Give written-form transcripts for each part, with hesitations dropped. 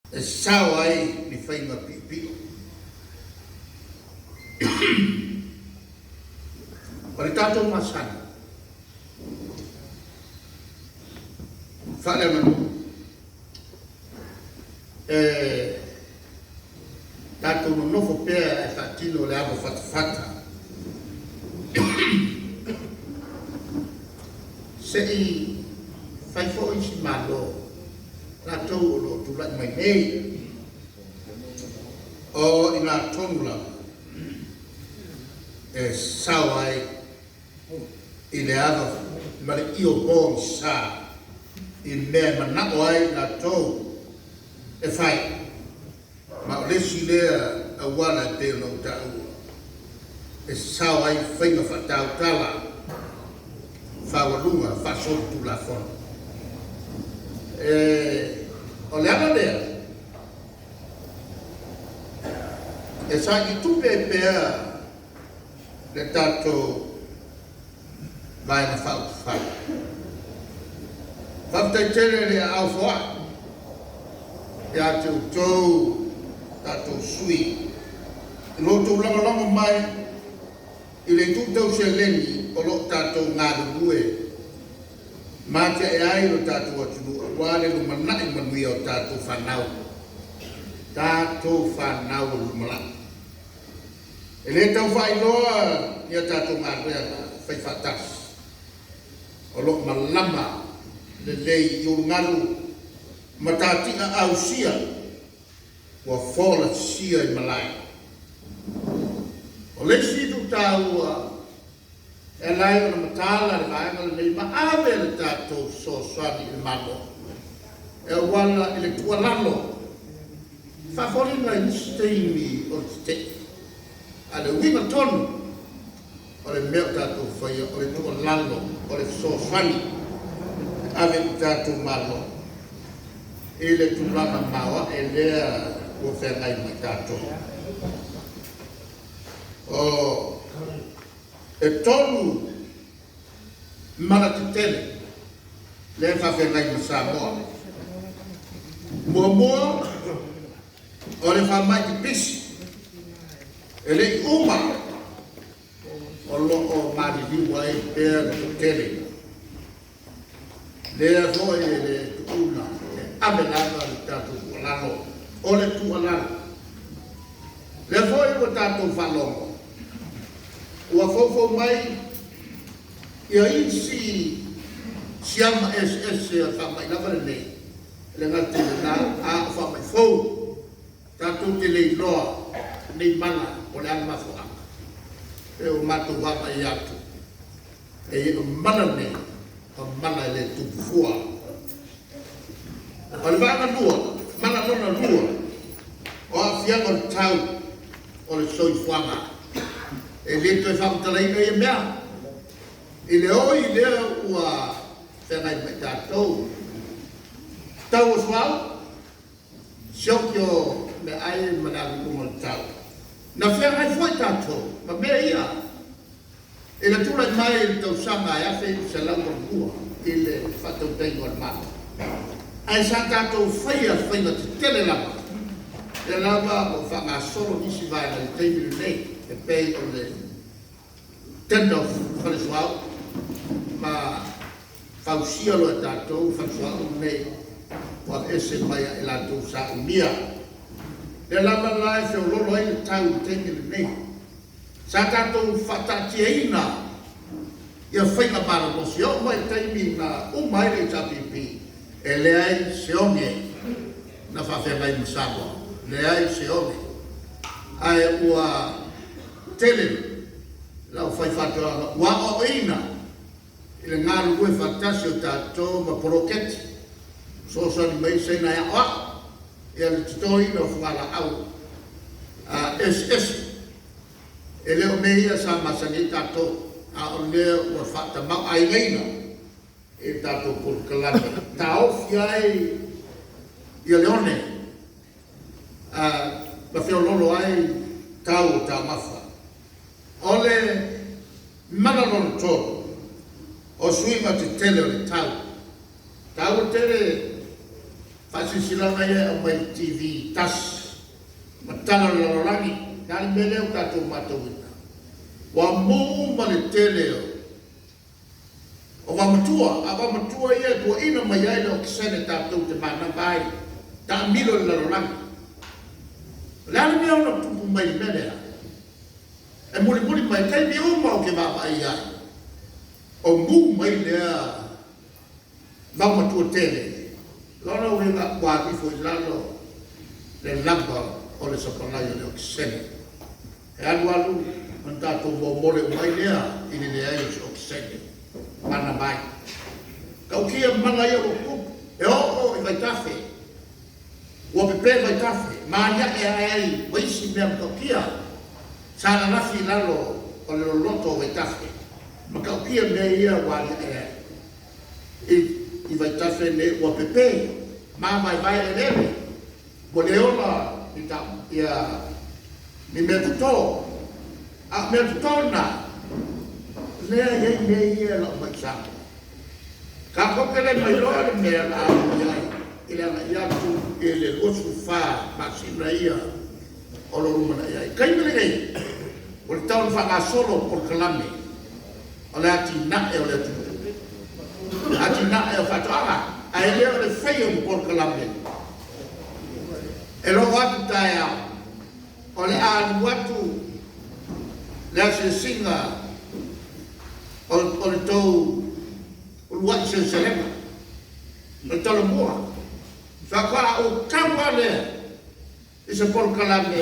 E sao ai ni faiga piopio. O le tatou masani faaleaganuu e tatou nonofo pea e faatino le ava fatafata se i fai foi si Malo latou o lo o tulai mai nei, o i ina tonu lava e sao ai i le ava ma le io pogisa i mea e manao ai latou e fai. Ma o le isi lea auala e pei ona ou taua e sao ai faiga faatautala faualuga faasolitulafono. O le ala lea e saili tupe ai pea le tatou Vaega Faaupufai. Faafetai tele le aao foai ia te outou tatou sui i lo outou lagolago mai i le itu tau seleni o lo o tatou galulue ma atiae ai lo tatou atunuu aua le lumanai manuia o tatou fanau, tatou fanau o le lumanai. E le tau faailoa ni a tatou galuega faifaatasi o lo o malama lelei i ulugalu ma tati'a ausia ua folasia i malae. O le isi itu taua e ala ai ona mataala le vaega lenei ma ave le tatou fesoasoani i le Malo e auala i le tuualalo faafoliga i nisi taimi o le tete'e. A o le uiga tonu o le mea o tatou faia o le tuualalo o le fesoasoani e ave i le tatou Malo i le tulaga maoae lea ua feagai ma i tatou. O e tolu mala tetele lea e faafeagai ma Samoa. Muamua, o le faamai pipisi e le i uma o lo o maliliu ai pea le toatele. Lea foi e le tuuna e ave lava le tatou tuualalo, o le tuualalo. Lea foi ua tatou faalogo, ua foufou mai ia isi siama eseese o le faamai lava lenei, e le gata i lena, a o faamai fou, tatou te le iloa nei mala o le a le mafuaaga. E ua matou vaavaai atu, e o mala nei, o mala e le tupu fua. O le vaega lua, mala lona lua, o aafiaga o le tau o le soifuaga. E le toe faamatalaina ia mea. I le oi lea ua feagai ma i tatou. Tau o suauu, sioki o meaai ma le alu i luga o le tau. Na feagai foi tatou ma mea ia i le tulai mai i le tausaga e 1982 i le faatautaiga o le Malo. Ae sa tatou faia faiga tetele lava, lea lava ua faagasolo nisi vaega i le taimi lenei e pei o le tender o fale suauu ma fausia loa e tatou fale suauu lenei ua aveese mai ia i latou sa umia. Lea lava la e feoloolo ai le tau i le taimi lenei. Sa tatou faataatiaina ia faiga malolosi e oo mai i le taimi na uma ai le HRPP, e leai se oge na faafeagai ma Samoa, leai se oge. Ae ua tele le aufaifaatoaga ua aoaoina i le galulue faatasi o tatou ma poloketi fesoasoani mai Saina e aoao ia le totoina o fugalaau eseese. E le o mea ia sa masani ai tatou, a o lea ua faatamauaigaina i le tatou polokalame taofi ai ia le one ma feoloolo ai tau o taumafa. O le mala lona tolu, o suiga tetele o le tau. Taua tele faasilasila. Silaga ia e aumai i le TV tasi ma tala o le lalolagi. O le a le mea lea ua tatou matauina? Ua mu uma le tele o vaomatua, a o vaomatua ia e tuuaina mai ai le okesene tatou te manava ai, taamilo i le lalolagi. O le a le mea e ono tupu mai i le mea lea? E mulimuli mai, i taimi uma ou te vaavaai ai, o mu mai lea vaomatua tele, lona uiga ua alu ifo i lalo le lava o le sapalai o le okesene. E alu alu ona tatou momole uma ai lea i le leai o se okesene manava ai. Tautia mala ia ua tutupu, e oo i vaitafe, ua pepe vaitafe, ma aliae ae ai ma isi mea matautia sa lalafi i lalo o le loloto o vaitafe. Matautia mea ia ua aliae ai i vaitafe nei ua pepe ma vaevae eleele, ua le ola ni ta, ia, ni mea toto. A o mea toto na, lea e i ai mea ia e lau mai i Samoa. Tatou te le mailoa le mea o le a oo i ai i le agai atu i le 24 masina ia o lo o lumanai ai. I le taimi lenei, ua tatau ona faagasolo polokalame o le atinae o le atunuu, atinae o faatoaga, ae le o le faia o ni polokalame e logo atu taeao, o le a alu atu le asiasiga o le tou uluai seleselega, o le Talomua. Faatoa ou tau lava lea i se polokalame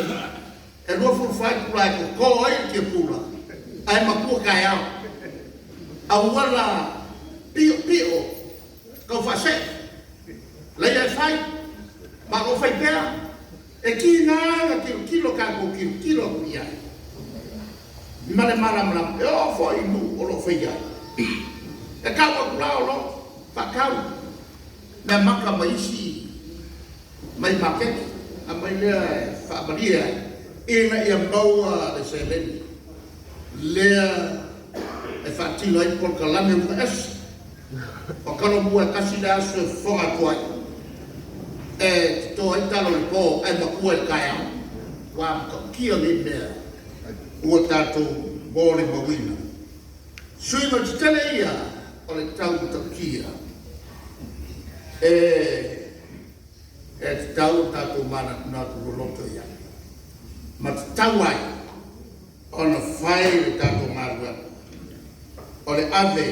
e 24 itula e toto ai le tiapula ae matua taeao. Auala piopio tau faasee, laia e fai, ma o fai pea. E tiga ona tilotilo tatou tilotilo atu i ai ma le malamalama, e oo foi i nuu o lo o faia ai. E tau atu la o lo o faatau meamata mai isi mai maketi, aumai lea e faamalie ai ina ia maua le seleni lea e faatino ai polokalame ua ese. O Talomua e tasi le aso e fofoga atu ai, e toto ai talo i le po ae matua i le taeao. Ua matautia nei mea ua tatou molimauina. Suiga tetele ia o le tau matautia e tatau ona tatou manatunatu loloto i ai ma tatau ai ona fai le tatou galuega o le ave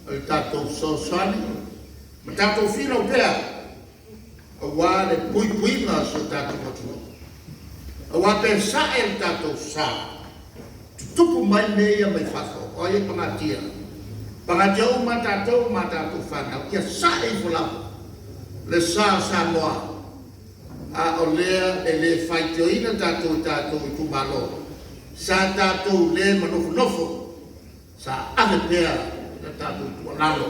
o le tatou fesoasoani ma tatou finau pea aua le puipuiga o si o tatou atunuu. Aua pe sae le tatou sa, tutupu mai mea ia mai fafo, o ai e pagatia? Pagatia uma tatou ma tatou fanau, ia sae ifo lava le sa o Samoa. A o lea e le faitioina tatou i tatou itumalo, sa tatou le manofonofo, sa ave pea le tatou tuualalo.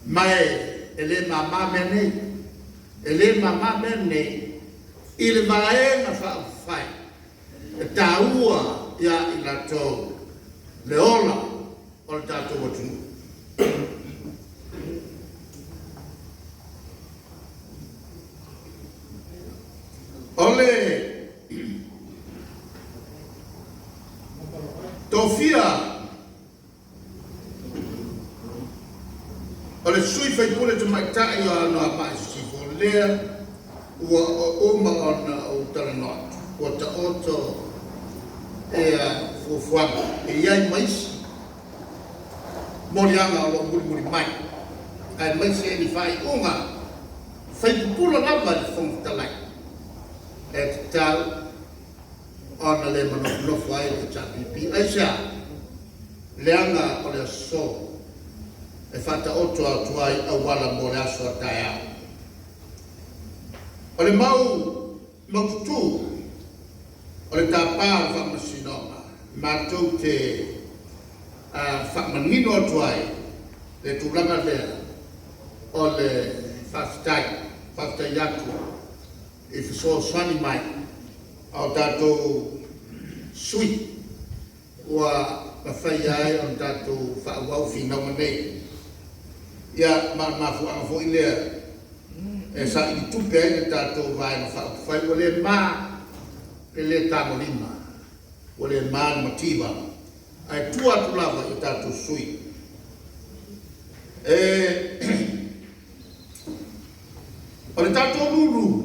Ma e le mama mea nei, e le mama mea nei i le Vaega Faaupufai e taua ia i latou le ola o le tatou atunuu. O le tofia o le sui faipule tamaitai o Anoamaa i Sisifo, lea ua uma ona ou talanoa atu, ua taoto ia fuafuaga e i ai ma isi moliaga o lo o mulimuli mai, aemaise ni faaiuga faipupula lava i le Fofoga Fetalai e tatau ona le manofonofo ai le HRPP. Aisea? Leaga o le aso e faataoto atu ai auala mo le aso a taeao. O le mau maututu o le tapa o le Faamasinoga matou te faamanino atu ai le tulaga lea o le faafetai, faafetai atu i fesoasoani mai a o tatou sui ua mafai ai ona tatou faaauau finauga nei. Ia, ma o le mafuaaga foi lea. e saili tupe ai le tatou Vaega Faaupufai, ua le ma le le tagolima, ua le ma le mativa, ae tua atu lava i o tatou sui usufono. O le tatou lulu